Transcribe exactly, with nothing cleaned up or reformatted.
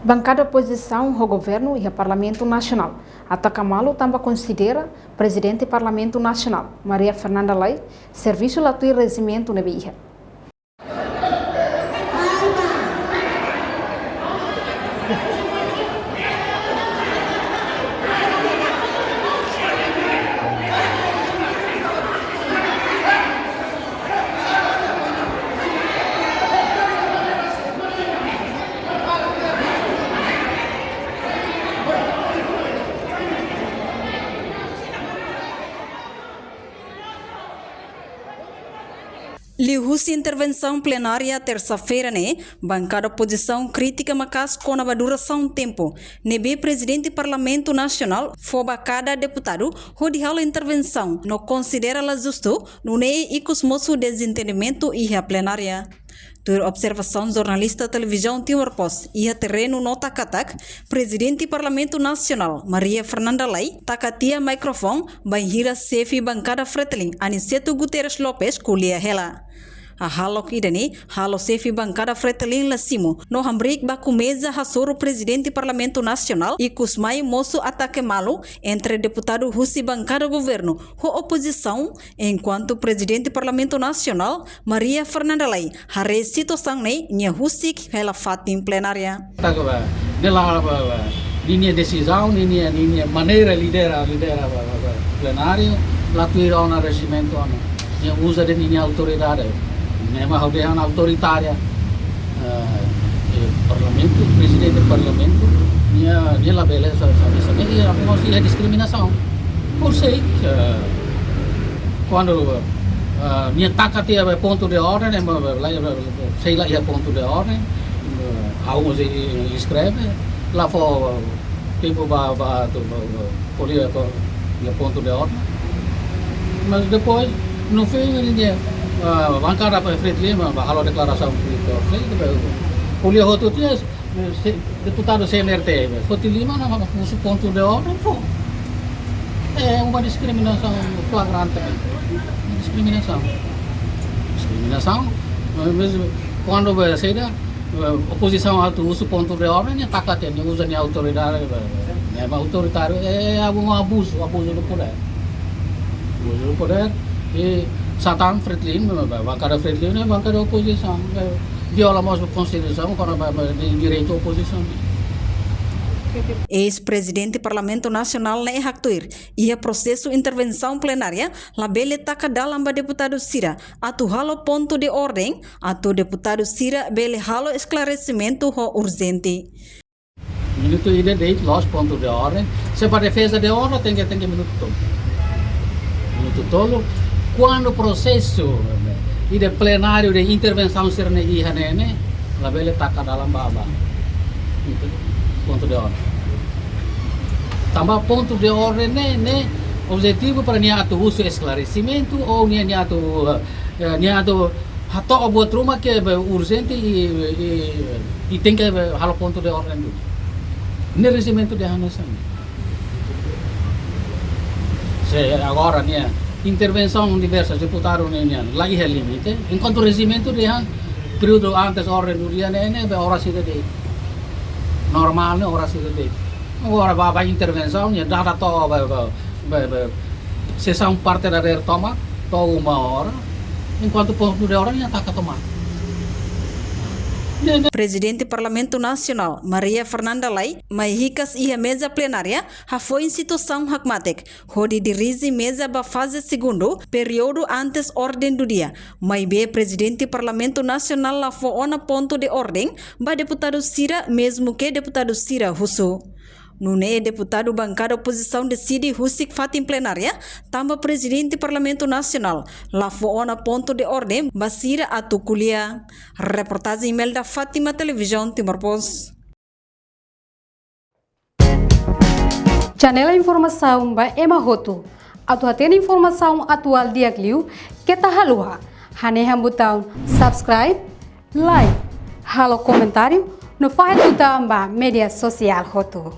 Bankada opozisaun ho governu iha Parlamentu Nasionál ataka malu tanba konsidera Prezidente Parlamentu Nasionál, Maria Fernanda Lay, servisu la tuir rejimentu ne'ebé iha. Liuhusi intervensaun plenária tersa-feira ne'e, bankada opozisaun kritika maka'as kona-ba durasaun tempu ne'ebé Prezidente Parlamentu Nasionál fó ba kada deputadu hodi halo intervensaun no konsidera la justu, nune'e ikus mosu dezentendimentu iha plenária. Tuir observasaun jornalista Televizaun Timor Post iha terrenu nota katak, Prezidente Parlamentu Nasionál, Maria Fernanda Lay, taka tiha mikrofone bainhira xefe bankada Fretilin, Aniceto Guterres Lopes, ko'alia hela. Hahalok ida-ne'e halo xefe bankada Fretilin la simu no hamriik baku meza hasoru Prezidente Parlamentu Nasionál, ikus mai mosu atake malu entre deputadu husi bankada governu ho opozisaun, enkuantu Prezidente Parlamentu Nasionál, Maria Fernanda Lay, haree situasaun ne'e nia husik hela fatin plenária. Taka ba, nia la ba, ba, ninia desizaun, ninia, ninia maneira lidera, lidera ba, ba, ba, plenáriu, la tuir ona rejimentu ona. Nia uza de'it ninia autoridade. Nia mak ha'u dehan autoritária. Eh, eh, Parlamentu, Prezidente Parlamentu, nia, nia labele sa, sa, sa, nia, nia, nia diskriminasaun. Por sei, eh, kuandu, eh, nia taka tiha pontu de orden, eh, la, la, sei la iha pontu de orden, eh, ha'u mós eskreve, la fó tempu ba, ba, atu, ba, ba, ko'alia ho nia pontu de orden. Mas depois, no fim, nia, eh, bankada ba Fretilin, ba, ba halo deklarasaun públika, sei, ba, ko'alia hotu tiha, se-, deputadu C N R T, foti liman, no, no, husu pontu de orden, fó. É uma discriminação flagrante. Diskriminasaun. Diskriminasaun, mas kuandu ba saida, eh, opozisaun atu husu pontu de orden, nia taka tiha, nia uza nia autoridade, ba, nia mak autoritáriu, é, é um abuso, abuso do poder. Abuso do poder, i sá tan Fretilin, ba, bankada Fretilin, ne'e bankada opozisaun, eh, viola mós Konstituisaun, kona-ba, ba, di-, direitu opozisaun. Eis-Prezidente Parlamentu Nasionál ne'e haktuir, iha prosesu intervensaun plenária, labele taka dalan ba deputadu sira atu halo pontu de orden, atu deputadu sira bele halo esklaresimentu ho urjente. Minutu ida de'it loos pontu de orden. Se ba defeza de orden, tenke, tenke minutu tolu. Minutu tolu. Kuandu prosesu ida plenáriu de intervensaun sira-ne'e iha ne'e, ne'e, labele taka dalan ba, ba pontu de orden. Tanba pontu de orden ne'e, ne'e objetivu para nia atu husu esklaresimentu, ou nia, nia atu, eh, nia atu hato'o buat ruma ke be urjente i, i, i tenke be halo pontu de orden duni. Ne'e rejimentu dehan hanesan ne'e. Se agora nia intervensaun diversas deputadu ne'e, nia la iha limite, enkuantu rejimentu dehan períodu antes orden do dia ne'e, ne'e be oras ida de'it. Normál ne'e oras ida de'it. Agora ba, ba intervensaun, nia dada to'o ba, ba, ba, ba, sesaun parte dadeer tomak, to'o uma hora, enkuantu pontu de orden nia taka tomak. Ne'e, ne'e. Prezidente Parlamentu Nasionál, Maria Fernanda Lay, mai hikas iha meza plenária, hafoin situasaun hakmatek, hodi dirije meza ba faze segundu, períodu antes orden do dia. Maibé Prezidente Parlamentu Nasionál la fó ona pontu de orden ba deputadu sira, mezmu ke deputadu sira husu. Nune'e deputadu bankada opozisaun deside husik fatin plenária, tanba Prezidente Parlamentu Nasionál la fó ona pontu de orden ba sira atu ko'alia. Reportajen Imelda Fátima, Televizaun Timor Post. Janela informasaun ba ema hotu. Atu hatene informasaun atuál di'ak liu, keta haluha hanehan butaun subscribe, like, halo komentáriu, no fahe tutan ba média sosiál hotu.